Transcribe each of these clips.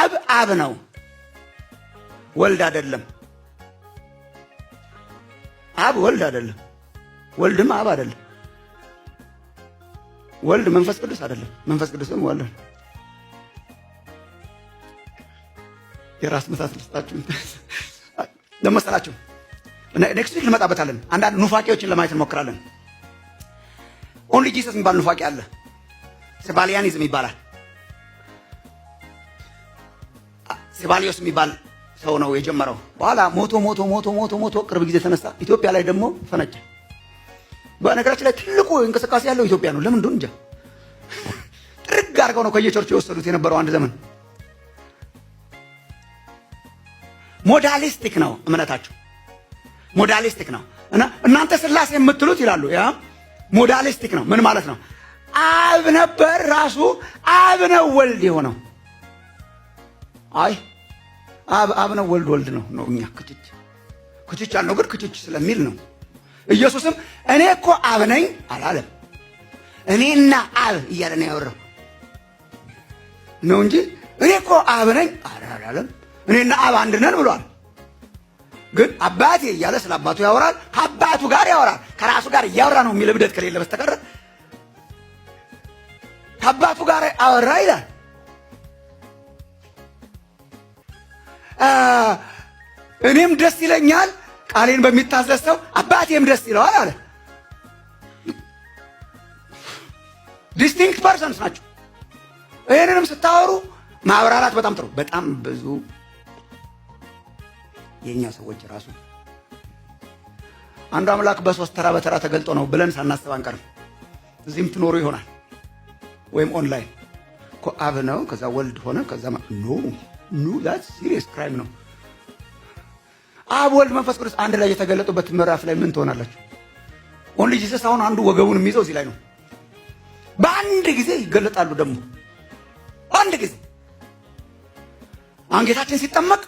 አብ አብ ነው፣ ወልድ አይደለም። አብ ወልድ አይደለም፣ ወልድም አብ አይደለም። ወልድ መንፈስ ቅዱስ አይደለም፣ መንፈስ ቅዱስም ወልድ። የራስ ምታት ልስጣችሁ ለመሰላችሁ next week እንመጣበታለን። አንዳንድ ኑፋቄዎችን ለማየት እንሞክራለን። Only Jesus የሚባል ኑፋቄ አለ። Sabellianism ይባላል። ሴባሊዮስ የሚባል ሰው ነው የጀመረው። በኋላ ሞቶ ሞቶ ሞቶ ሞቶ ሞቶ ቅርብ ጊዜ ተነሳ። ኢትዮጵያ ላይ ደግሞ ፈነጨ። በነገራችን ላይ ትልቁ እንቅስቃሴ ያለው ኢትዮጵያ ነው። ለምን እንደሆነ እንጃ። ጥርግ አድርገው ነው ከየቸርቹ የወሰዱት የነበረው አንድ ዘመን። Modalistic ነው እምነታቸው፣ modalistic ነው። እና እናንተ ስላሴ የምትሉት ይላሉ፣ ያ modalistic ነው። ምን ማለት ነው? አብ ነበር ራሱ አብ ነው ወልድ የሆነው። አይ አብ አብ ነው፣ ወልድ ወልድ ነው ነው። እኛ ክችች ክችች አልነው፣ ግን ክችች ስለሚል ነው። ኢየሱስም እኔ እኮ አብ ነኝ አላለም። እኔና አብ እያለ ነው ያወራው ነው እንጂ እኔ እኮ አብ ነኝ አላለም። እኔና አብ አንድ ነን ብሏል። ግን አባቴ እያለ ስለ አባቱ ያወራል። ከአባቱ ጋር ያወራል። ከራሱ ጋር እያወራ ነው የሚል እብደት ከሌለ በስተቀር ከአባቱ ጋር አወራ ይላል። እኔም ደስ ይለኛል ቃሌን በሚታዘዝ ሰው አባቴም ደስ ይለዋል አለ። Distinct persons ናቸው። ይህንንም ስታወሩ ማብራራት በጣም ጥሩ። በጣም ብዙ የእኛ ሰዎች ራሱ አንዱ አምላክ በሶስት ተራ በተራ ተገልጦ ነው ብለን ሳናስብ አንቀርም። እዚህም ትኖሩ ይሆናል ወይም ኦንላይን እኮ አብ ነው፣ ከዛ ወልድ ሆነ፣ ከዛ no, no, that's serious crime ነው። አብ፣ ወልድ፣ መንፈስ ቅዱስ አንድ ላይ የተገለጡበት ምዕራፍ ላይ ምን ትሆናላችሁ? Only Jesus አሁን አንዱ ወገቡን የሚይዘው እዚህ ላይ ነው። በአንድ ጊዜ ይገለጣሉ። ደግሞ በአንድ ጊዜ አሁን ጌታችን ሲጠመቅ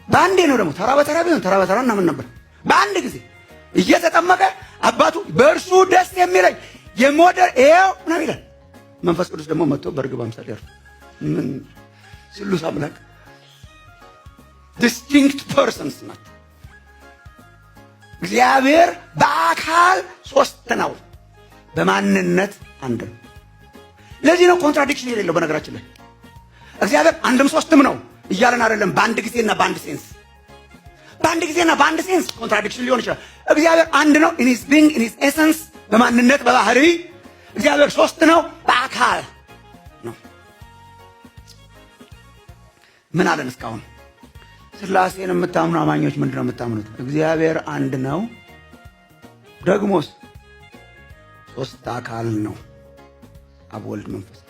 በአንዴ ነው። ደግሞ ተራ በተራ ቢሆን ተራ በተራ እናምን ነበር። በአንድ ጊዜ እየተጠመቀ አባቱ በእርሱ ደስ የሚለኝ የምወደው ይኸው ነው ይላል። መንፈስ ቅዱስ ደግሞ መጥቶ በእርግብ አምሳል ያርፍ። ምን ስሉስ አምላክ distinct persons ናቸው። እግዚአብሔር በአካል ሶስት ነው፣ በማንነት አንድ ነው። ለዚህ ነው contradiction የሌለው። በነገራችን ላይ እግዚአብሔር አንድም ሶስትም ነው እያለን አይደለም። በአንድ ጊዜና በአንድ sense፣ በአንድ ጊዜና በአንድ sense contradiction ሊሆን ይችላል። እግዚአብሔር አንድ ነው in his being, in his essence፣ በማንነት በባህሪ። እግዚአብሔር ሶስት ነው በአካል ነው። ምን አለን እስካሁን? ስላሴን የምታምኑ አማኞች ምንድን ነው የምታምኑት? እግዚአብሔር አንድ ነው፣ ደግሞስ ሶስት አካል ነው፣ አብ፣ ወልድ፣ መንፈስ።